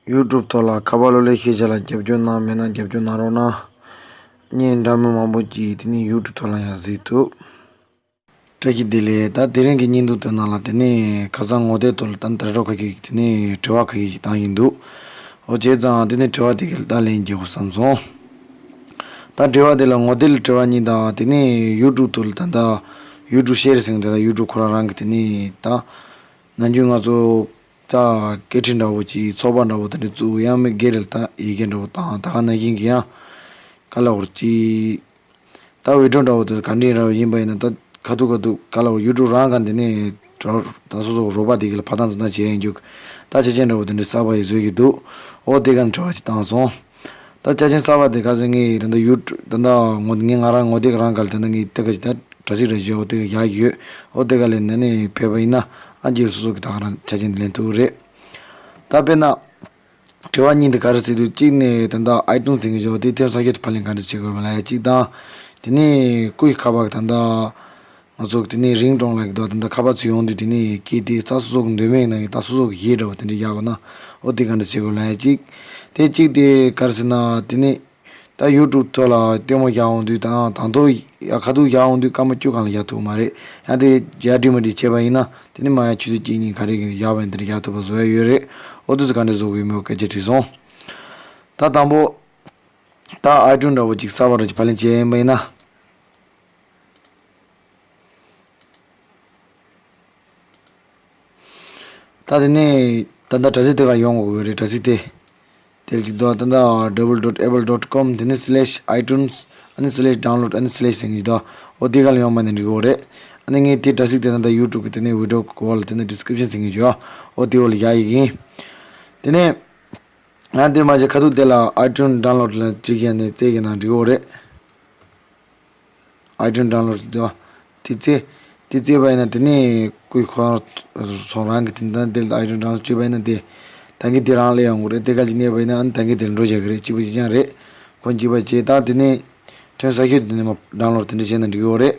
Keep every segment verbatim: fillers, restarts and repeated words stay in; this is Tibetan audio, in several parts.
ཡུ་ཊུབ་ཐོག་ལ་ཁ་པར་གློག་ཀླད་ཤེས་བྱ་ལ་རྒྱབ་སྐྱོར་གནང་མེད་ན་རྒྱབ་སྐྱོར་གནང་རོགས་གནང་། བརྙན་འདྲ་མིན་མང་པོ་ཅིག་དེ་ནས་ཡུ་ཊུབ་ཐོག་ལ་ཡང་གཟིགས་ཐུབ། བཀྲ་ཤིས་བདེ་ལེགས། ད་དེ་རིང་གི་བརྙན་ཐུང་དེ་ནང་ལ་དེ་ནས་ཁ་སང་ངོ་དེབ་ཐོག་ལ་ད་དྲ་གྲོགས་ཁ་ཤས་ཀྱིས་དེ་ནས་དྲི་བ་ཁ་ཤས་ཤིག་བཏང་བཞིན་འདུག་འོ་བྱས་ཙང་དེ་ནས་དྲི་བ་དེ་ག་ལ་ད་ལན་རྒྱག་དགོས་བསམ་སོང་། ད་དྲི་བ་དེ་ལ་ངོ་དེབ་ལ་དྲི་བ་གཉིས་དང་དེ་ནས་ཡུ་ཊུབ་ཐོག་ལ་ད་ད་ཡུ་ཊུབ་ཤེར་ཟེར་མཁན་དེ་ད་ཡུ་ཊུབ་ཁོ་རང་རང་གི་དེ་ནས་ད་ནམ་རྒྱུན་ང་ཚོ་ད་སྐད་འཕྲིན་འདྲ་བོ་ཅིག་ཚོགས་པ་འདྲ་བོ་དེ་འདྲ་བཙུགས་ཡང་མི་སྒེར་ལ་ད་ཡི་གེ་འདྲ་བོ་བཏང་ད་ག་ནང་བཞིན་གྱི་ཡང་ག་ལ་བར་ཅིག་ད་བི་ཌིའོ་འདྲ་བོ་དེ་ག་འདྲ་ར་ཡིན་པ་ཡིན་ན་ད་ཁ་ཐུག་ཁ་ཐུག་ག་ལ་བར་ཡུ་ཊུབ་རང་ག་འདི་ནས་ད་སོ་སོ་རོགས་པ་དེ་ག་ལ་ཕ་ཐང་ཙི་ན་བྱས་ཡིན་རྒྱུ་ད་ཆ་ཆེན་འདྲ་བོ་དེ་འདྲ་གསར་པ་ཡི་བཟོས་ཀྱི་འདུག་འོ་དེ་ག་ནས་དྲི་བ་ཅིག་བཏང་སོང་། ད་ཆ་ཆེན་གསར་པ་དེ་ག་ཟེར་ངས་ད་ད་ཡུ་ཊུབ་ད་ད་ངོ་ངས་ང་རང་ངོ་དེབ་རང་ག་ལ་ད་ད་ངས་དེ་ག་ཅིག་ད་དྲ་ཚིགས་ར་བཞི་འོ་དེ་ག་ཡག་ཡོད། འོ་དེ་ག་ལས་ནས་ནས་ཕེབས་པ་ཡིན་ན་ཨ་རྗེས་སོ་སོ་གི་ད་ག་རང་ཆ་ཆེན་དེ་ལེན་ཐུབ་རེད། ད་དཔེར་ན། དྲི་བ་གཉིས་འདི་ག་རེ་ཟེར་དུས་གཅིག་ནས་ད་ལྟ་ཨའི་ཊུན་ཟེར་གྱི་ཡོད་དེ་ཐོན་ས་ཁྱོད་ཕབ་ལེན་ག་འདྲ་བྱེད་དགོས་མ་ལ་ཡ་གཅིག་དང་། དེ་ནས་སྐུའི་ཁ་པར་ད་ལྟ་ང་ཚོ་དེ་ནས་རིང་གྲོང་ལ་གི་དོ་ད་ལྟ་ཁ་པར་ཚུར་ཡོང་དུས་དེ་ནས་སྐྱེས་དེ་ད་སོ་སོ་གི་འདོད་མེད་ནང་གི་ད་སོ་སོ་གི་ཡིད་འདྲ་བ་དེ་འདྲ་ཡག་གོ་ན་འོ་དེ་ག་འདྲ་བྱེད་དགོས་ལ་ཡ་གཅིག་དེ་གཅིག་དེ་ག་རེ་ཟེར་ན་དེ་ནས་ད་ཡུ་ཊུབ་ཐོག་ལ་ལྟད་མོ་རྒྱག་འོང་དུས་དང་དང་ཐོག་ཡ་ཁ་ཐུག་རྒྱག་འོང་དུས་སྐར་མ་བཅུ་གང་ལ་རྒྱག་ཐུབ་མ་རེད། ཡང་དེ་རྒྱག་འགྲིག་མ་འགྲིག་བྱས་པ་ཡིན་ན་དེ་ནས་མ་ཡ་ཆུ་ཚོད་གཅིག་གཉིས་ག་རེ་གི་རྒྱག་པ་ཡིན་དེ་རྒྱག་ཐུབ་པ་བཟོ་ཡ་ཡོད་རེད། འོ་དུས་སུ་ག་འདྲ་བཟོ་དགོས་མེད་སྐད་ཆ་དྲིས་སོང་། ད་དང་པོ། ད་ཨའི་ཊུན་འདྲ་བོ་ཅིག་གསར་པ་འདྲ་ཅིག་ཕབ་ལེན་བྱས་ཡིན་པ་ཡིན་ན། ད་དེ་ནས་ད་ལྟ་དྲ་ཚིགས་དེ་ག་ཡོང་དགོས་ཀྱི་རེད་དྲ་ཚིགས་དེ། དེ་ལ་ཅིག་འདུག་ད་ལྟ་ཌབ་ལིའུ་ཌབ་ལིའུ་ཌབ་ལིའུ་ཌོཊ་ཀོམ་དེ་ནས་slash iTunes ཨ་ནི་slash download ཨ་ནི་slash ཟེར་གྱི་འདུག་འོ་དེ་ག་ལ་ཡོང་མ་ནས་འགྲིག་གི་རེད། ཨ་ནི་ངས་དེ་དྲ་ཚིགས་དེ་ད་ལྟ་ཡུ་ཊུབ་གི་དེ་ནས་བི་ཌིའོ་གི་འོག་ལ་དེ་ནས་ཌི་སི་ཀི་རིབ་ཤན་ཟེར་གྱི་འདུག་འོ་དེ་འོག་ལ་རྒྱག་ཡི་ཡིན། དེ་ནས། ང་དེ་མ་བྱས་ཁ་ཐུག་དེ་ལ་iTunes download ལ་གཅིག་ཡང་ནས་རྩེ་གི་ན་འགྲིག་གི་རེད། iTunes download དེ་དེ་རྩེ་དེ་རྩེ་བ་ཡིན་ན་དེ་ནས་ཀུའི་ཁོ་སོང་རང་གི་དེ་འདྲ་དེ་ལ་iTunes download བྱས་པ་ཡིན་ན་དེ་ད་གིན་དེ་རང་ལས་ཡོང་གི་རེད། དེ་ག་ཅིག་གནས་པ་ཡིན་ན་ཨ་ནི་ད་གིན་དེ་ལ་འགྲོ་བྱ་གི་རེད། གཅིག་པ་གཅིག་རྐྱང་རེད། ཁོ་གཅིག་པ་བྱས་ད་དེ་ནས་ཐོན་ས་ཁྱོད་དེ་ནས་མ་download དེ་འདྲ་བྱས་ན་འགྲིག་གི་རེད།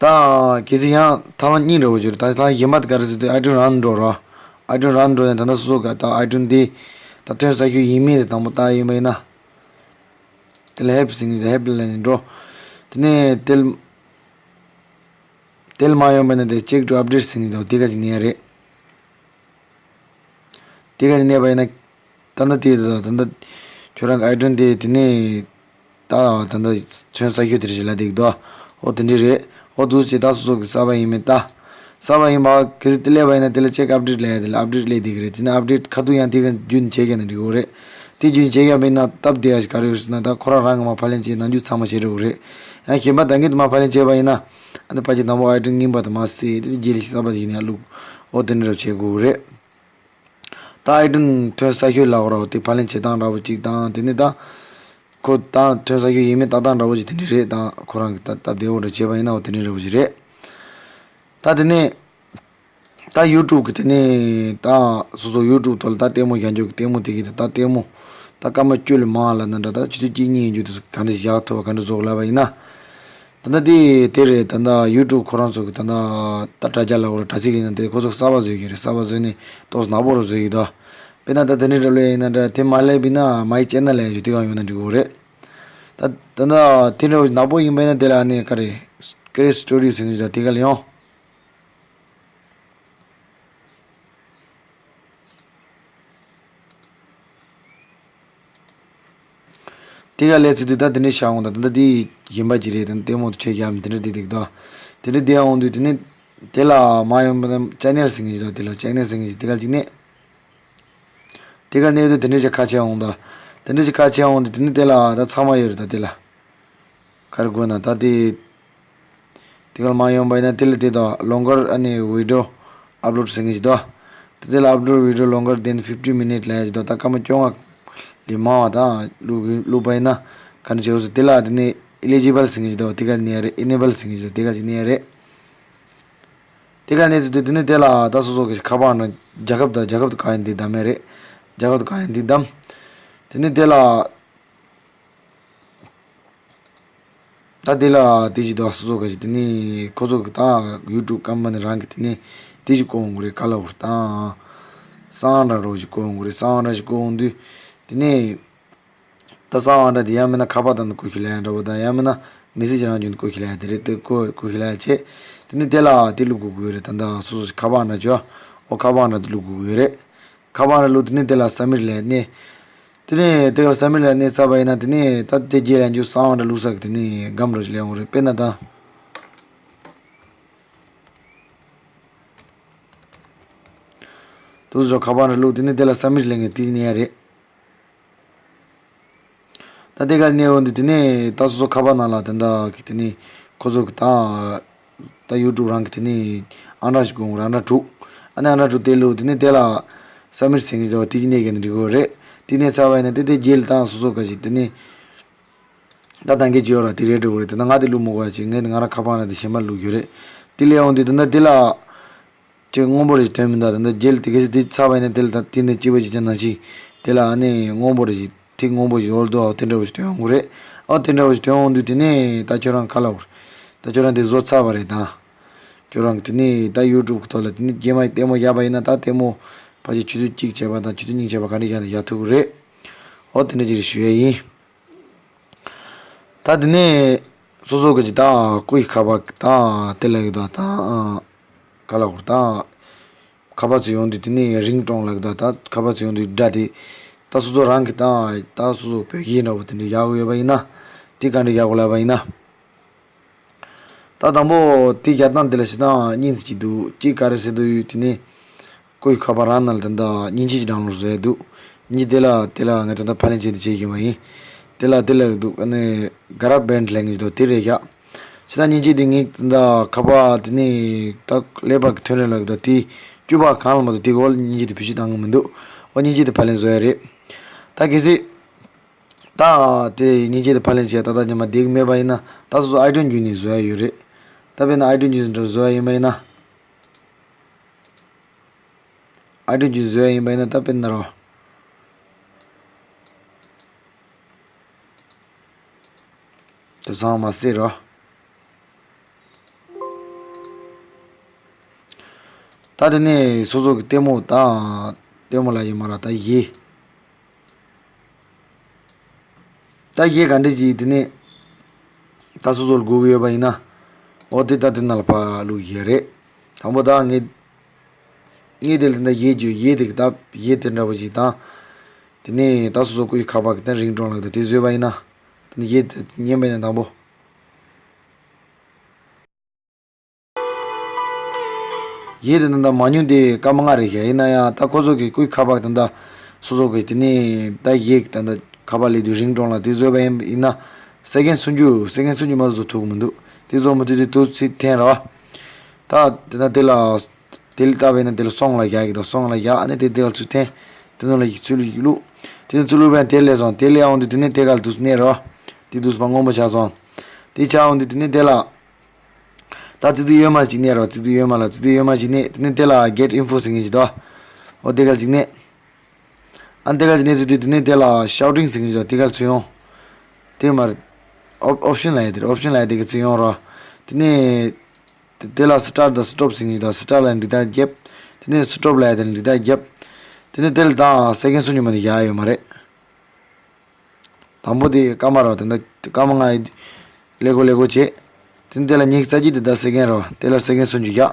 ད་གལ་སྲིད་ཡང་ཐ་མ་གཉིས་འདྲ་བོ་བརྗོད་ད་ད་གཞན་པ་དེ་ག་རེ་ཟེར་དུས་iTunes རང་འགྲོ་རོགས། iTunes རང་འགྲོ་ནས་ད་ལྟ་སོ་སོ་ག་ད་iTunes དེ་ད་ཐོན་ས་ཁྱོད་ཡིན་མིན་དེ་དང་པོ་ལྟ་ཡིན་པ་ཡིན་ན། དེ་ལ་help ཟེར་གྱི་help ལ་ནས་འགྲོ། དེ་ནས་དེ་ལ་དེ་ལ་མ་ཡོང་པ་ཡིན་ན་དེ་check to update ཟེར་གྱི་འདུག་དེ་ག་ཅིག་ནས་རེད། དེ་ག་ནས་གནས་པ་ཡིན་ན། ད་ལྟ་དེ་ད་ལྟ་ཁྱོད་རང་གི་iTunes དེ་དེ་ནས་ད་ད་ལྟ་ཚོན་ས་ཁྱོད་དེ་རེད་ལ་དེ་གི་དོ། ཨོ་དེ་འདྲ་རེད། ཨོ་དུ་ཅེ་ད་སོ་སོ་གི་གསར་པ་ཡིན་མིན་ལྟ། གསར་པ་ཡིན་པ་གལ་སྲིད་དེ་སླེབས་པ་ཡིན་ན་དེ་ལ་check update ལས་ཡ་དེ་ལ་update ལས་དེ་གི་རེད། དེ་ནས་update ཁ་ཐུག་ཡང་དེ་གི་རྒྱུན་ཆད་ཀྱི་ན་འགྲིག་གི་རེད། དེ་རྒྱུན་ཆད་ཀྱི་མིན་ན་སྟབས་བདེ་ཡ་ཞིག་ག་རེ་ཡོད་ཟེར་ན་ད་ཁོ་རང་རང་གི་མ་ཕབ་ལེན་བྱས་ནམ་རྒྱུན་ཚང་མ་བྱེད་འགྲོ་གི་རེད། ཡང་གཞན་པ་ད་གིན་དུ་མ་ཕབ་ལེན་བྱས་པ་ཡིན་ན་ཨ་ནི་ཕ་གི་དང་པོ་iTunes རྙིང་པ་དུ་མ་བསྲེས་དེ་རྗེས་ལ་གསར་པ་ཞིག་ཡིན་ཡ་བླུག་ཨོ་དེ་འདྲ་བྱེད་དགོས་གི་རེད། ད་iTunes ཐོན་ས་ཁྱོད་ལ་འོ་ར་འོ་དེ་ཕབ་ལེན་བྱེད་སྟངས་འདྲ་བོ་གཅིག་དང་དེ་ནས་ད། ཁོ་ད་ཐོན་ས་ཁྱོད་ཡིན་མིན་ལྟ་སྟངས་འདྲ་བོ་ཅིག་དེ་འདྲ་རེད། ད་ཁོ་རང་གི་ད་སྟབས་བདེ་བོ་འདྲ་བྱས་པ་ཡིན་ན་འོ་དེ་འདྲ་འདྲ་བོ་ཅིག་རེད། ད་དེ་ནས་ད་YouTube གི་དེ་ནས་ད་སོ་སོ་YouTube ཐོག་ལ་ད་ལྟད་མོ་རྒྱག་འཇུག་གི་ལྟད་མོ་དེ་གི་ད་ལྟད་མོ་ད་སྐར་མ་བཅུ་ལས་མང་ལ་ན་འདྲ་ད་ཆུ་ཚོད་གཅིག་གཉིས་ཡིན་རྒྱུ་དེ་ག་འདྲ་ཞིག་ཡག་ཐུབ་པ་ག་འདྲ་བཟོ་དགོས་ལབ་པ་ཡིན་ན། ད་ལྟ་དེ་དེ་རེད། ད་ལྟ་YouTube ཁོ་རང་ཚོ་གི་ད་ལྟ་ད་དྲ་རྒྱ་ལ་འོ་ར་དྲ་ཚིགས་ཡིན་ན་དེ་ཁོ་ཚོ་གསར་པ་བཟོས་ཀྱི་རེད། གསར་པ་བཟོས་ནས་ཏོག་ཙམ་ནག་པོ་རུ་བཟོས་ཀྱི་འདུག་དཔེར་ན་ད་དེ་འདྲའི་འགྲོ་ལོས་ཡིན་ན་འདྲ་དེ་མ་སླེབས་པ་ཡིན་ན་མ་ཡི་ཅེ་ནལ་ལ་ཡང་ཞུ་དེ་གང་ཡོད་ན་འགྲིག་གི་རེད། ད་ད་ལྟ་དེ་འདྲ་ནག་པོ་ཡིན་པ་ཡིན་ན་དེ་ལ་ཨ་ནི་ག་རེ་Create Studio ཟེར་གྱི་འདུག་དེ་ག་ལ་ཡོང་། དེ་ག་ལས་ཚེ་དུས་ད་དེ་འདྲའི་བྱ་འོང་ད་ད་ལྟ་དེ་གཞན་པ་ཅིག་རེད། ད་ལྟད་མོ་དུ་ཆོས་རྒྱབ་ནས་དེ་འདྲ་དེ་འདུག་ད། དེ་འདྲ་དེ་འོང་དུས་དེ་ནི་དེ་ལ་མ་ཡོང་པ་ན་ཅེ་ནལ་ཟེར་གྱི་ཞིག་ད་དེ་ལ་ཅེ་ནལ་ཟེར་གྱི་ཞིག་དེ་ག་ཅིག་ནས། དེ་ག་གནས་དུས་དེ་འདྲ་ཞིག་ཁ་ཕྱེ་འོང་ད། དེ་འདྲ་ཞིག་ཁ་ཕྱེ་འོང་དུས་དེ་ནི་དེ་ལ་ད་ཚང་མ་ཡོད་རེད་ད་དེ་ལ། ག་རེ་དགོས་ན་ད་དེ། དེ་གར་མ་ཡོང་པ་ཡིན་ན་དེ་ལ་དེ་དང་longer ཨ་ནི་video upload ཟེར་མཁན་ཞིག་འདུག་དེ་དེ་ལ་upload video longer than fifty minute ལབ་ཡ་ཞིག་འདུག་ད་སྐར་མ་བཅོ་ལྔ་ལས་མང་བ་དང་བླུག་བླུག་པ་ཡིན་ན་ག་འདྲ་བྱེད་དགོས་ཟེར་དེ་ལ་དེ་ནས་eligible ཟེར་མཁན་ཞིག་འདུག་དེ་ག་ནས་རེད། Enable ཟེར་མཁན་ཞིག་འདུག་དེ་ག་ཅིག་ནས་རེད། དེ་ག་ནས་ཟེར་དུས་དེ་ནས་དེ་ལ་ད་སོ་སོ་གི་ཁ་པར་ནང་རྒྱལ་ཁབ་དང་རྒྱལ་ཁབ་དུ་ག་ཡིན་དེ་བདམས་ཡ་རེད། རྒྱལ་ཁབ་དུ་ག་ཡིན་དེ་བདམས། དེ་ནས་དེ་ལ། ད་དེ་ལ་དེ་ཅིག་འདུག་སོ་སོ་ག་ཅིག་དེ་ནས་ཁོ་ཚོ་གི་ད་YouTube company རང་གི་དེ་ནས་དེ་ཅིག་བཀོད་འོང་གི་རེད། ཀ་ལ་འུར་དང་ གསང་བ་འདྲ་རོ་ཞིག་བཀོད་ཡོང་གི་རེད། གསང་བ་འདྲ་ཞིག་བཀོད་ཡོང་དུས། དེ་ནས་ད་གསང་བ་འདྲ་དེ་ཡང་མིན་ན་ཁ་པར་དང་བཀོད་ཁྱི་ལ་ཡང་འདྲ་བོ་དང་ཡང་མིན་ན་མི་སེ་ཇི་རང་བྱུང་བཀོད་ཁྱི་ལ་ཡང་དེ་རེད། དེ་བཀོད་བཀོད་ཁྱི་ལ་ཡང་བྱས། དེ་ནས་དེ་ལ་དེ་བླུག་དགོས་ཀྱི་ཡོད་རེད། ད་ད་སོ་སོ་ཞིག་ཁ་པར་འདྲ་བྱོས། ཨོ་ཁ་པར་འདྲ་དེ་བླུག་དགོས་ཀྱི་ཡོད་རེད། ཁ་པར་འདྲ་བླུག་དེ་ནས་དེ་ལ་སབ་མིཊ་ལ་ཡང་ནས། དེ་ནས་དེ་ག་ལ་སབ་མིཊ་ལ་གནས་ཚར་བ་ཡིན་ན། དེ་ནས་ད་དེ་རྗེས་ལ་འཇུ་གསང་བ་འདྲ་བླུགས་ས་གི་དེ་ནས་སྒམ་རོ་ཞིག་ལས་འོང་རེད། དཔེར་ན་ད། དུ་སོ་ཁ་པར་འདྲ་བླུགས་དེ་ནས་དེ་ལ་སབ་མིཊ་ལ་ངས་དེ་གནས་ཡ་རེད། ད་དེ་ག་ལ་གནས་འོང་དུས་དེ་ནས་ད་སོ་སོ་ཁ་པར་ནང་ལ་དེ་འདྲ་གི་དེ་ནས་ཁོ་ཚོ་གི་ད། ད་ཡུ་ཊུབ་རང་གི་དེ་ནས་ཨང་གྲངས་ཤིག་དགོས་རེད། ཨང་གྲངས་དྲུག་ཨ་ནི་ཨང་གྲངས་དྲུག་དེ་ལུ་དེ་ནས་དེ་ལ་སབ་མིཊ་ཟེར་མཁན་ཅིག་དེ་གཅིག་གནས་མཁན་དེ་འགྲིག་གི་རེད། དེ་གནས་ཚར་བ་ཡིན་ན་དེ་དེ་རྗེས་ལ་ད་སོ་སོ་ག་ཅིག་དེ་ནས་ད་ད་གིན་ཅིག་ཡོད་ར་དེ་རེད་འགྲིག་གི་རེད། དེ་ན་ང་དེ་བླུག་མི་དགོས་ཡ་ཅིག་ངས་དེ་ང་རང་ཁ་པར་ན་དེ་གཞན་པ་བླུག་ཡོད་རེད། དེ་ལས་འོང་དུས་དེ་འདྲ་དེ་ལ་ཅིག་སྔོན་པོ་རེ་ཞིག་ཐོན་མི་འདུག་དེ་འདྲ་རྗེས་ལ་དེ་ག་ཅིག་དེ་ཚར་བ་ཡིན་ན་དེ་ལ་ད་དེ་ནས་ཅི་བ་ཅིག་ཅན་ནང་ཞིག་དེ་ལ་ཨ་ནི་སྔོན་པོ་རེ་ཞིག་ཐིག་སྔོན་པོ་ཞིག་འོལ་དུ་ཨོ་དེ་འདྲ་བོ་ཞིག་ཐོན་ཡོང་གི་རེད། ཨོ་དེ་འདྲ་བོ་ཞིག་ཐོན་ཡོང་དུས་དེ་ནས་ད་ཁྱོད་རང་ག་ལ་འོར། ད་ཁྱོད་རང་དེ་བཟོ་ཚར་བ་རེད་ད། ཁྱོད་རང་གི་དེ་ནས་ད་ཡུ་ཊུབ་གི་ཐོག་ལ་དེ་ནས་རྗེས་མ་ལྟད་མོ་བཞག་པ་ཡིན་ན་ད་ལྟད་མོ་ཕལ་ཆེར་ཆུ་ཚོད་གཅིག་བྱས་པ་དང་ཆུ་ཚོད་གཉིས་བྱས་པ་ག་འདྲ་བཞག་ན་བཞག་ཐུབ་ཀྱི་རེད། ཨོ་དེ་འདྲ་ཅིག་རེད་ཞུ་ཡས་ཡིན། ད་དེ་ནས་སོ་སོ་གི་ཅིག་ད་སྐུ་ཡི་ཁ་པར་ད་དེ་ལ་ཡོད་ད་ད། ག་ལ་འོར་ད། ཁ་པར་ཚུར་ཡོང་དུས་དེ་ནས་རིང་ཀྲོང་ལ་ད་ད་ཁ་པར་ཚུར་ཡོང་དུས་སྒྲ་དེ། ད་སོ་སོ་རང་གི་ད་ད་སོ་སོ་བོད་སྐད་འདྲ་བོ་དེ་འདྲ་ཡག་ཡོད་པ་ཡིན་ན། དེ་ག་འདྲ་ཡག་པོ་ལབ་པ་ཡིན་ན། ད་དང་པོ་དེ་རྒྱག་སྟངས་དེ་ལ་ཞེ་དྲག་གཉིས་ཅིག་འདུག་གཅིག་ག་རེ་ཟེར་དུས་དེ་ནས་སྐུ་ཡི་ཁ་པར་རང་ནང་ལ་ད་ད་མཉེན་ཆས་ཀྱི་ཌའུན་ལོཌ་བཟོ་ཡ་འདུག་མཉེན་ཆས་དེ་ལ་དེ་ལ་ངས་ད་ད་ཕབ་ལེན་བྱས་ཏེ་བྱས་ཡོད་མ་ཡིན། དེ་ལ་དེ་ལ་འདུག་ཨ་ནི་ག་ར་བེན་ལེན་གྱི་འདུག་དེ་རེད་ཤག་ཞེ་དྲག་མཉེན་ཆས་དེ་ངས་ད་ཁ་པར་དེ་ནས་ད་ཀླད་པ་གི་ཐོན་རེ་ལ་གི་ད་དེ་བཅུ་པ་གང་ལ་མ་གཏོགས་དེ་གོ་ལ་མཉེན་ཆས་དེ་བེད་སྤྱོད་བཏང་གི་མི་འདུག་ཨོ་མཉེན་ཆས་དེ་ཕབ་ལེན་བཟོ་ཡ་རེད། ད་གལ་སྲིད་ད་དེ་མཉེན་ཆས་དེ་ཕབ་ལེན་བྱས་ད་ད་ཉི་མ་བསྡད་གི་མེད་པ་ཡིན་ན་ད་སོ་སོ་ཨའི་ཊུན་བརྒྱུད་ནས་བཟོ་ཡ་ཡོད་རེད། ད་དཔེར་ན་ཨའི་ཊུན་བརྒྱུད་ནས་བཟོ་ཡ་ཡིན་པ་ཡིན་ན། ཨའི་ཊུན་བརྒྱུད་བཟོ་ཡ་ཡིན་པ་ཡིན་ན་ད་དཔེར་ན་རོ། དེ་ཚང་མ་སེ་རོ། ད་དེ་ནས་སོ་སོ་གི་ལྟད་མོ་ད་ལྟད་མོ་ལ་ཡིན་མ་ར་ད་ཡེ། ད་ཡེ་ག་འདྲ་ཅིག་དེ་ནས་ད་སོ་སོ་ལ་དགོས་ཀྱི་ཡོད་པ་ཡིན་ན། འོ་དེ་ད་དེ་ནང་ལ་ཕར་བླུག་ཡས་རེད། དང་པོ་ད་ངས་ངས་དེ་ལ་དེ་འདྲ་ཡེ་བརྗོད་ཡེ་དེ་གི་ད་ཡེ་དེ་འདྲ་བོ་ཞིག་དང་། དེ་ནས་ད་སོ་སོ་སྐུ་ཡི་ཁ་པར་གི་ད་རིང་ཀྲོང་ལ་དེ་བཟོས་པ་ཡིན་ན། དེ་ནས་ཡེ་དེ་ཉན་པ་ཡིན་ན་དང་པོ། ཡེ་དེ་ད་ད་མང་ཉུང་དེ་སྐར་མ་ལྔ་རེད་ཤག་ཡིན་ན་ཡང་ད་ཁོ་ཚོ་གི་སྐུའི་ཁ་པར་ད་ད་སོ་སོ་གི་དེ་ནས་ད་ཡེ་ད་ད་ཁ་པར་ལས་དུས་རིང་ཀྲོང་ལ་དེ་བཟོས་པ་ཡིན་ཡིན་ན་སེ་ཀེན་སུམ་ཅུ་སེ་ཀེན་སུམ་ཅུ་མ་གཏོགས་བཟོ་ཐུབ་ཀྱི་མི་འདུག་དེ་བཟོ་མི་ཐུབ་དུས་དུས་ཚོད་འཐེན་ར། ད་དེ་ན་དེ་ལ་དེ་ལ་ལྟ་བས་ན་དེ་ལ་སོང་ལ་རྒྱག་གི་དང་སོང་ལ་རྒྱག་ཨ་ནི་དེ་དེ་ལ་ཚུར་འཐེན། དེ་ནང་ལ་ཡིག་ཚུར་ལ་ཡིག་བླུག་དེ་ནས་ཚུར་བླུག་པས་དེ་ལས་སོང་དེ་ལས་འོང་དུས་དེ་ནས་དེ་ག་ལ་དུས་སུ་གནས་ར། དེ་དུས་སུ་ཕར་སྔོན་པོ་ཆགས་སོང་། དེ་ཆགས་འོང་དུས་དེ་ནས་དེ་ལ། ད་ཙི་ཙི་གཡོན་མ་ཅིག་གནས་རོགས། ཙི་ཙི་གཡོན་མ་ལ་ཙི་ཙི་གཡོན་མ་ཅིག་གནས། དེ་ནས་དེ་ལ་གེཊ་ཨིན་ཕོ་ཟེར་མཁན་ཅིག་འདུག་འོ་དེ་ག་ཅིག་གནས། ཨ་དེ་ག་ཅིག་གནས་ཚུལ་དུས་དེ་ནས་དེ་ལ་ཤའུ་ཊིང་ཟེར་མཁན་ཅིག་འདུག་དེ་ག་ཚུར་ཡོང་། དེ་མར་ཨོབ་ཨོབ་ཤན་ལ་ཡ་དེ་རེད། ཨོབ་ཤན་ལ་ཡ་དེ་ག་ཚུར་ཡོང་རོགས། དེ་ནས་དེ་དེ་ལ་སི་ཊར་དང་སི་ཊོབ་ཟེར་མཁན་ཅིག་འདུག་སི་ཊར་ལ་འགྲིག་ད་རྒྱབ། དེ་ནས་སི་ཊོབ་ལ་ཡ་དེ་འགྲིག་ད་རྒྱབ། དེ་ནས་དེ་ལ་ད་སེ་ཀེན་སུམ་ཅུ་མ་གཏོགས་ཡ་ཡོད་མ་རེད། དང་པོ་དེ་སྐར་མ་རོ། དེ་འདྲ་སྐར་མ་ལྔ་ཡི་ཀླད་ཀོར་ཀླད་ཀོར་བྱེད། དེ་ནས་དེ་ལ་ཉི་ཤུ་རྩ་གཅིག་དེ་ད་སེ་ཀེན་རོ། དེ་ལ་སེ་ཀེན་སུམ་ཅུ་བཞག་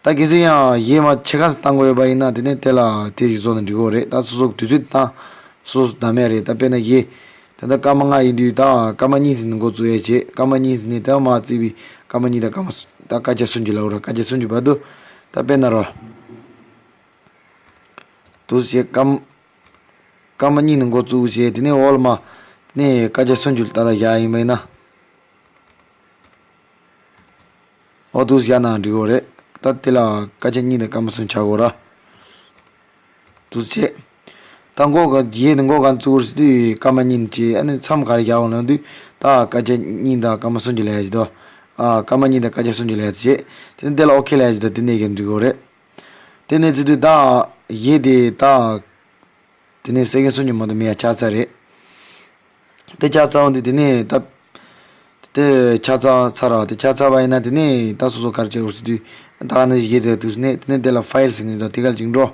ད་གལ་སྲིད་ཡང་ཡེ་མ་ཕྱེད་ཀ་ཙམ་བཏང་དགོས་ཡོད་པ་ཡིན་ན་དེ་ནས་དེ་ལ་དེ་ཞིག་བཟོ་ན་འགྲིག་གི་རེད། ད་སོ་སོ་དུས་ཚོད་དང་སོ་སོ་བདམས་ཡ་རེད། ད་དཔེར་ན་ཡེ་ད་ལྟ་སྐར་མ་ལྔ་ཡིན་དུས་ད་སྐར་མ་གཉིས་ཟིན་ནས་འགོ་བཙུགས་ཡ་བྱེད། སྐར་མ་གཉིས་ཟིན་ནས་ད་མ་བརྩིས་པའི་སྐར་མ་གཉིས་དང་སྐར་མ་སུ་ད་སྐར་ཆ་སུམ་ཅུ་ལ་འོ་ར་སྐར་ཆ་སུམ་ཅུ་བར་དུ་ད་དཔེར་ན་རོ། དུས་བྱེད་སྐར་མ། སྐར་མ་གཉིས་ནས་འགོ་བཙུགས་བྱས་དེ་ནས་འོག་ལ་མ། དེ་ནས་སྐར་ཆ་སུམ་ཅུ་ལ་ཏག་ཏག་བཞག་ཡིན་པ་ཡིན་ན། འོ་དུས་བཞག་ན་འགྲིག་གི་རེད། ད་དེ་ལ་སྐར་ཆ་གཉིས་དང་སྐར་མ་གསུམ་ཆགས་དགོས་ར། དུས་བྱས། ད་འགོ་ག་རྗེས་དེ་འགོ་ག་བཙུགས་ཟེར་དུས་སྐར་མ་གཉིས་ནས་བྱས་ཨ་ནི་མཚམས་ག་རེ་བཞག་འོང་ལབ་དུས་ད་སྐར་ཆ་གཉིས་དང་སྐར་མ་གསུམ་ཅུ་ལ་ཡ་ཞིག་དོ། ཨ་སྐར་མ་གཉིས་དང་སྐར་ཆ་སུམ་ཅུ་ལ་ཡ་བྱས་དེ་ནས་དེ་ལ་ཨོ་ཁེ་ལ་ཡ་ཞིག་དོ། དེ་ནས་ག་འགྲིག་གི་རེད། དེ་ནས་ཚེ་དུས་ད་ཡེ་དེ་ད། དེ་ནས་སེ་ཀེན་སུམ་ཅུ་མ་གཏོགས་མེད་ཡ་ཆགས་ཚར་རེད། དེ་ཆགས་ཚར་འོང་དུས་དེ་ནས་ད། དེ་ཆགས་ཚར་ཚར་ར་དེ་ཆགས་ཚར་བ་ཡིན་ན་དེ་ནས་ད་སོ་སོ་ག་རེ་བྱེད་དགོས་ཟེར་དུས། ད་ནི་ཡེ་དེ་དུས་ནས་དེ་ནས་དེ་ལ་ཕའིལ་ཟེར་མཁན་ཞིག་དང་དེ་ག་ལ་ཅིག་འགྲོ།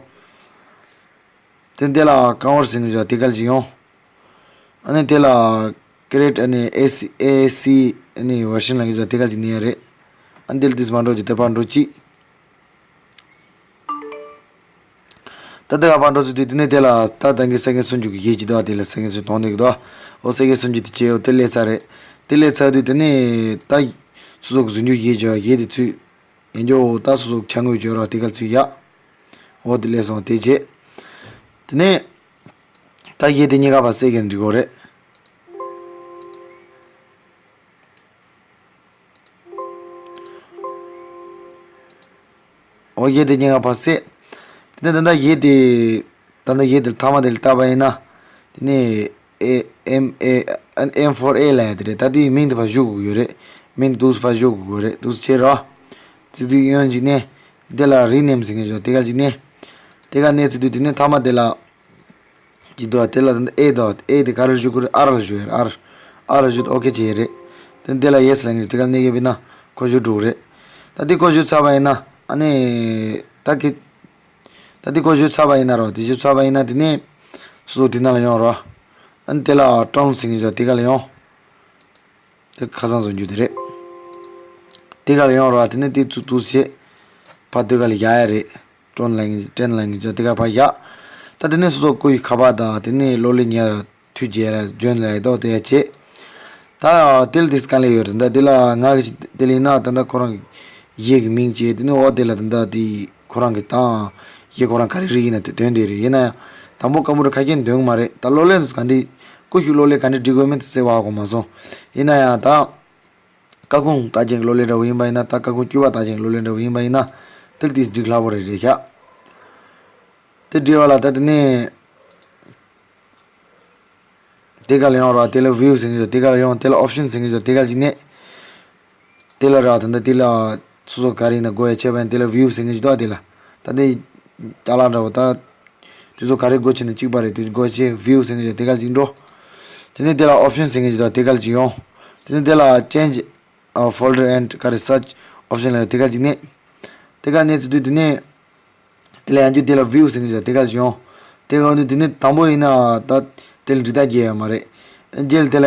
དེ་འདི་ལ་ཀ་བར་ཟེར་གྱི་ཡོད་དེ་ག་ལ་ཅིག་ཡོང་། ཨ་ནི་དེ་ལ་ཀི་རེཊ་ཨ་ནི་ཨེ་སི་ཨེ་སི་ཨ་ནི་བར་ཤན་ལ་གི་ཡོད་དེ་ག་ལ་ཅིག་ནི་ཡ་རེད། ཨ་ནི་དེ་ལ་དུས་མ་འགྲོ་ཅིག་དེ་ཕར་འགྲོ་ཅིག་ད་ལྟ་ག་པར་འགྲོ་ཚུལ་དུས་དེ་ནས་དེ་ལ་ད་ད་གིན་སེ་ཀེན་སུམ་ཅུ་གི་ཡས་ཀྱི་འདུག་དེ་ལ་སེ་ཀེན་སུམ་ཅུ་གཏོང་འདོད་ཀྱི་འདུག་འོ་སེ་ཀེན་སུམ་ཅུ་དེ་བྱས་འོ་དེ་སླེབས་ཚར་རེད། དེ་སླེབས་ཚར་དུས་དེ་ནས་ད་སོ་སོ་གི་ཟུང་འཇུག་ཡས་བྱས་ཡས་དེ་ཚུད། ཡས་འཇོག་ད་སོ་སོ་གི་ཆ་དངོས་བྱོས་རོགས་དེ་ག་ཚུད་ཡ། འོ་དེ་སླེབས་སོང་དེ་བྱས། དེ་ནས་ད་ཡས་དེ་གཉིས་ཀ་ཕར་སེ་ཀེན་འགྲིག་གོ་རེད། འོ་ཡས་དེ་གཉིས་ཀ་ཕར་སེ། དེ་ནས་ད་ལྟ་ཡས་དེ། ད་ལྟ་ཡས་དེ་མཐའ་མ་དེ་ལ་བལྟས་པ་ཡིན་ན། དེ་ནས་ཨེ་ཨེམ་ཨེ་ཨེམ་ཕོར་ཨེ་ལབ་ཡ་དེ་རེད། ད་དེའི་མིང་དེ་ཕར་བཞུགས་དགོས་ཀྱི་ཡོད་རེད། མིང་དེ་འདུག་སེ་ཕར་བཞུགས་དགོས་ཀྱི་ཡོད་རེད། འདུག་སེ་བྱས་རོགས། ཙི་ཙི་གཡོན་ཅིག་ནས། དེ་ལ་རི་ནེམ་ཟེར་མཁན་ཞིག་དེ་ག་ཅིག་ནས། དེ་ག་གནས་ཚུལ་དུས་དེ་ནས་མཐའ་མ་དེ་ལ། ཅི་འདུག་དེ་ལ་ཨེ་འདུག་ཨེ་དེ་ག་རེ་བཞུགས་ཀྱི་རེད། ཨར་ལ་བཞུགས་ཡོད་རེད། ཨར། ཨར་ལ་བཞུགས་ཨོ་ཁེ་བྱས་རེད། དེ་དེ་ལ་ཡེ་སི་ལབ་མཁན་དེ་ག་གནས་ཀྱི་ཡིན་ན་ཁོ་བཞུགས་འགྲོ་གི་རེད། ད་དེ་ཁོ་བཞུགས་ཚར་བ་ཡིན་ན་ཨ་ནི། ད་གི་ད་དེ་ཁོ་བཞུགས་ཚར་བ་ཡིན་ན་རོ་དེ་བཞུགས་ཚར་བ་ཡིན་ན་དེ་ནས། སོ་སོ་དེ་ན་ལ་ཡོང་རོ། ཨ་ནི་དེ་ལ་ཀྲོན་ཟེར་མཁན་ཞིག་དེ་ག་ལ་ཡོང་། དེ་ཁ་སང་བཟོ་རྒྱུ་དེ་རེད། དེ་ག་ལ་ཡོང་རོགས་དེ་ནས་དེ་ཚུ་དུས་བྱེད། ཕ་དེ་ག་ལ་ཡ་ཡ་རེད། ཀྲོན་ལ་ཡིན་ཀྲེན་ལ་ཡིན་ཅོ་དེ་ག་ཕ་ཡ། ད་དེ་ནས་སོ་སོ་སྐུ་ཡི་ཁ་པར་དང་དེ་ནས་གློག་ཀླད་ཉལ་མཐུད་རྗེས་ལ་འཇོན་ལ་ཡི་དོག་དེ་ཡ་བྱེད། ད་དེ་ལ་དེ་དཀའ་ལས་ཡོད་རེད། ད་དེ་ལ་ང་གི་དེ་ལ་ཡིན་ན་ད་ད་ཁོ་རང་གི་ཡས་ཀྱི་མིང་བྱེད་དེ་ནས་འོ་དེ་ལ་ད་ད་དེ། ཁོ་རང་གི་དང་། ཡས་ཁོ་རང་ག་རེ་རིགས་ཡིན་ན་དེ་དོན་དེ་རེད། ཡིན་ན་ཡང་། དང་པོ་ཀ་མུ་ར་ཁ་སྐད་འདོན་གི་མ་རེད། ད་གློག་ཀླད་དུ་ག་འདྲི། ཀུ་ཤུ་གློག་ཀླད་ག་འདྲི་འབྲི་དགོས་མིན་དེ་གསལ་བོ་ཧ་གོ་མ་སོང་། ཡིན་ན་ཡང་ད། སྐར་ཁུང་རྟགས་ཅན་གྱི་གློག་ཀླད་འདྲ་བོ་ཡིན་པ་ཡིན་ན། ད་སྐར་ཁུང་དཀྱུས་པ་རྟགས་ཅན་གྱི་གློག་ཀླད་འདྲ་བོ་ཡིན་པ་ཡིན་ན། དེ་ལ་དེ་འགྲིག་སླ་པོ་རེད་རེད་ཤག་དེ་འབྲི་བ་ལ་ད་དེ་ནས། དེ་ག་ལ་ཡོང་ར་དེ་ལ་ཝིའུ་ཟེར་གྱི་ཡོད། དེ་ག་ལ་ཡོང་དེ་ལ་ཨོབ་ཤན་ཟེར་གྱི་ཡོད། དེ་ག་ལ་ཅིག་ནས། དེ་ལ་ར་ད་ལྟ་དེ་ལ་སོ་སོ་ག་རེ་ཡིན་ན་དགོས་ཡ་བྱས་པ་ཡིན་དེ་ལ་ཝིའུ་ཟེར་གྱི་ཡོད་དེ་ལ། ད་དེ་ཅ་ལག་འདྲ་བོ་ད། དེ་ཚོ་ག་རེ་དགོས་བྱས་ན་གཅིག་པ་རེད། དེ་དགོས་བྱས་ཝིའུ་ཟེར་གྱི་ཡོད་དེ་ག་ལ་ཅིག་འགྲོ། དེ་ནས་དེ་ལ་ཨོབ་ཤན་ཟེར་གྱི་ཡོད་དེ་ག་ལ་ཅིག་ཡོང་། དེ་ནས་དེ་ལ་ཅེན་ཇི་ཕོལ་ཌར་ཨེན་ཌི་ག་རེ་སར་ཆི་ཨོབ་ཤན་ལ་ཡོད་དེ་ག་ལ་ཅིག་ནས། དེ་ག་ནས་ཚུད་དུས་དེ་ནས། དེ་ལ་ཡང་རྒྱུ་དེ་ལ་ཝིའུ་ཟེར་གྱི་ཡོད་དེ་ག་ལ་ཅིག་ཡོང་། དེ་ག་འོན་ཏེ་དེ་ནས་དང་པོ་ཡིན་ན་ད་དེ་ལ་འབྲི་རྟགས་རྒྱག་ཡ་མ་རེད། རྗེས་ལ་དེ་ལ།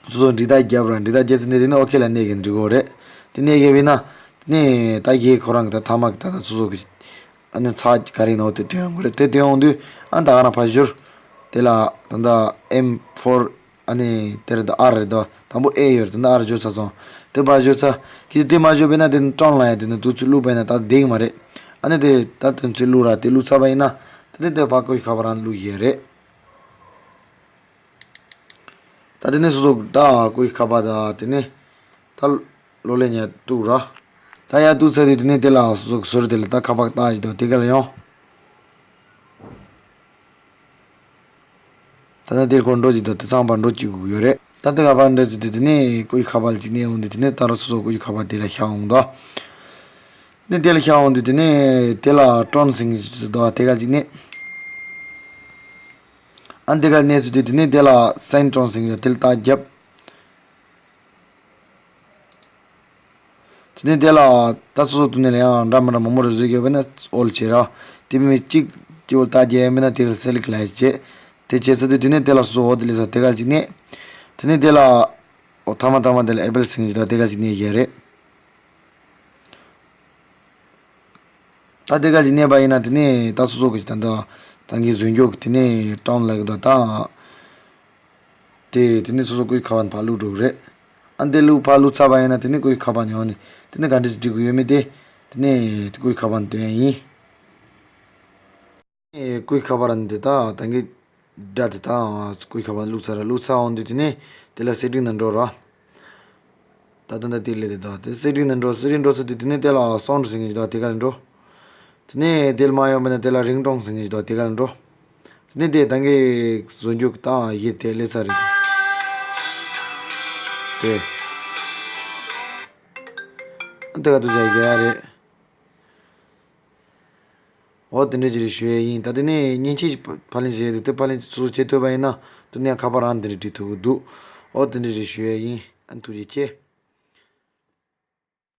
སོ་སོ་འབྲི་རྟགས་རྒྱབ་ར་འབྲི་རྟགས་རྒྱབ་ཚེ་ནས་དེ་ནས་ཨོ་ཁེ་ལ་གནས་ཀྱི་འབྲི་དགོས་རེད། དེ་གནས་ཀྱི་བས་ན། དེ་ནས་ད་ཡས་ཁོ་རང་གི་ད་ཐ་མག་གི་ད་ད་སོ་སོ་གི་ཨ་ནི་ཚགས་ག་རེ་ཡིན་ནོ་དེ་ཐོན་ཡོང་གི་རེད། དེ་ཐོན་ཡོང་དུས་ཨ་ད་ག་ན་ཕར་བཞུར། དེ་ལ་ད་ད་ཨེམ་ཕོར་ཨ་ནི་དེ་རེད་ད་ཨར་རེད་ད་དང་པོ་ཨེ་ཡོད་རེད། ད་ཨར་བཞུར་ཚར་སོང་། དེ་ཕར་བཞུར་ཚར་གི་དེ་མ་བཞུར་བས་ན་དེ་ནི་ཀྲོན་ལ་ཡ་དེ་ནི་དུས་ཚོད་བླུགས་པས་ན་ད་བསྡད་ཀྱི་མ་རེད། ཨ་ནི་དེ་ད་དུས་ཚོད་བླུགས་ར་དེ་བླུགས་ཚར་བ་ཡིན་ན་དེ་ནི་དེ་ཕར་ཀོ་ཤི་ཁ་པར་རང་བླུགས་ཡས་རེད། ད་དེ་ནས་སོ་སོ་ད་ཀོ་ཤི་ཁ་པར་ད་དེ་ནས་ད་གློག་ཀླད་ཉལ་གཏུག་ར། ད་ཡར་གཏུག་ཚར་དུས་དེ་ནས་དེ་ལ་སོ་སོ་གི་ཟུར་དེ་ལ་ད་ཁ་པར་བཏགས་ཅིག་དང་དེ་ག་ལ་ཡོང་། ད་ནི་དེར་ཁོ་འགྲོ་ཅིག་དང་དེ་ཚང་པ་འགྲོ་ཅིག་དགོས་ཡོད་རེད། ད་དེ་ཁ་པར་འདྲ་ཅིག་དུས་དེ་ནས་ཀོ་ཤི་ཁ་པར་ལ་ཅིག་གནས་འོང་དུས་དེ་ནས་ད་རུང་སོ་སོ་ཀོ་ཤི་ཁ་པར་དེ་ལ་ཤར་འོང་དོ། ནས་དེ་ལ་ཤར་འོང་དུས་དེ་ནས་དེ་ལ་ཀྲོན་ཟེར་གྱི་ཅིག་དང་དེ་ག་ཅིག་གནས། ཨ་འདི་ག་གནས་ཚུལ་དེ་དེ་ནས་དེ་ལ་སེན་ཀྲོན་ཟེར་གྱི་དེ་ལ་རྟགས་རྒྱབ། དེ་ནས་དེ་ལ་ད་སོ་སོ་དུ་ནས་ལ་ཡང་འདྲ་མི་འདྲ་མང་པོ་རེ་བཟོས་ཡོད་པས་ན་ཨོལ་བྱེད་ར། དེ་མིན་གཅིག་སྤྱི་བོ་རྟགས་རྒྱབ་ཡིན་པས་ན་དེ་ལ་སེ་ལེག་ལ་བྱེད། དེ་བྱེད་ཚར་དུས་དེ་ནས་དེ་ལ་སོ་སོ་འོ་དེ་ལས་སོ་དེ་ག་ཅིག་གནས། དེ་ནས་དེ་ལ་ཨོ་ཐ་མ་ཐ་མ་དེ་ལ་ཨེ་པལ་ཟེར་གྱི་ད་དེ་ག་ཅིག་གནས་ཡོད་རེད། ད་དེ་ག་ཅིག་གནས་པ་ཡིན་ན་དེ་ནས་ད་སོ་སོ་གི་ད་ད་ད་གིན་བཟོས་འཇོག་གི་དེ་ནས་ཀྲོན་ལ་གི་ད་ད་དེ་དེ་ནས་སོ་སོ་ཀོ་ཤི་ཁ་པར་ཕར་བླུགས་འགྲོ་གི་རེད། ཨ་འདི་བླུགས་ཕར་བླུགས་ཚར་བ་ཡིན་ན་དེ་ནས་ཀོ་ཤི་ཁ་པར་ནས་ཡོང་ནས་དེ་ནས་ག་འདྲ་ཞིག་འབྲི་དགོས་ཡོད་མེད་དེ་དེ་ནས་ཀོ་ཤི་ཁ་པར་ནས་སྟོན་ཡ་ཡིན། ཨེ་ཀོ་ཤི་ཁ་པར་འདི་ད་ད་གིན་སྒྲ་དེ་ད་ཀོ་ཤི་ཁ་པར་བླུགས་ཚར་ར། བླུགས་ཚར་འོང་དུས་དེ་ནས་དེ་ལ་སེ་ཊིང་ནང་འགྲོ་ར། ད་ད་ད་དེ་ལས་དེ་ད་དེ་སེ་ཊིང་ནང་འགྲོ། སེ་ཊིང་འགྲོ་ཚར་དུས་དེ་ནས་དེ་ལ་སའུན་ཌི་ཟེར་གྱི་ད་དེ་ག་ལ་འགྲོ། དེ་ནས་དེ་ལ་མ་ཡོང་བས་ན་དེ་ལ་རིང་ཀྲོན་ཟེར་གྱི་ད་དེ་ག་ལ་འགྲོ། དེ་ནས་དེ་ད་གིན་བཟོ་རྒྱུ་ད་ཡས་དེ་སླེབས་ཚར་རེད། དེ་དེ་ག་དུ་བྱ་ཡ་རེད། འོ་དེ་འདྲ་ཅིག་རེད་ཞུ་ཡས་ཡིན། ད་དེ་ནས་མཉེན་ཆས་ཕབ་ལེན་བྱེད་ཡས་འདུག་དེ་ཕབ་ལེན་སོ་སོ་བྱེད་ཐུབ་པ་ཡིན་ན་དེ་ནས་ཁ་པར་རང་དེ་འདྲ་འབྲི་ཐུབ་ཀྱི་འདུག་འོ་དེ་འདྲ་རེད་ཞུ་ཡས་ཡིན། ཨ་ཐུགས་རྗེ་ཆེ།